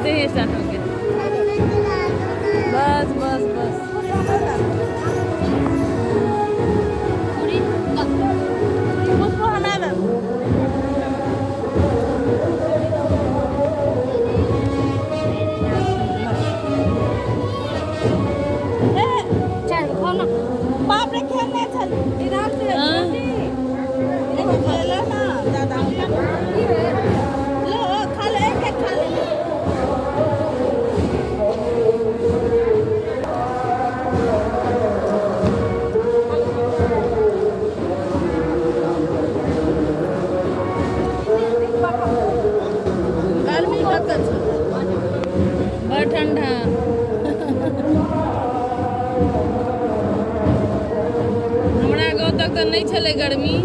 से ही स्टार्ट हो गया। बस बस बस। बाप रे, खेलने चल इधर से। हाँ। देखो, खेलो ना दादा, लो खा ले, एक एक खा ले। गर्मी कतऽ छै? बड़ ठंडा। हमरा गाँव तक तऽ नहि छलै गर्मी।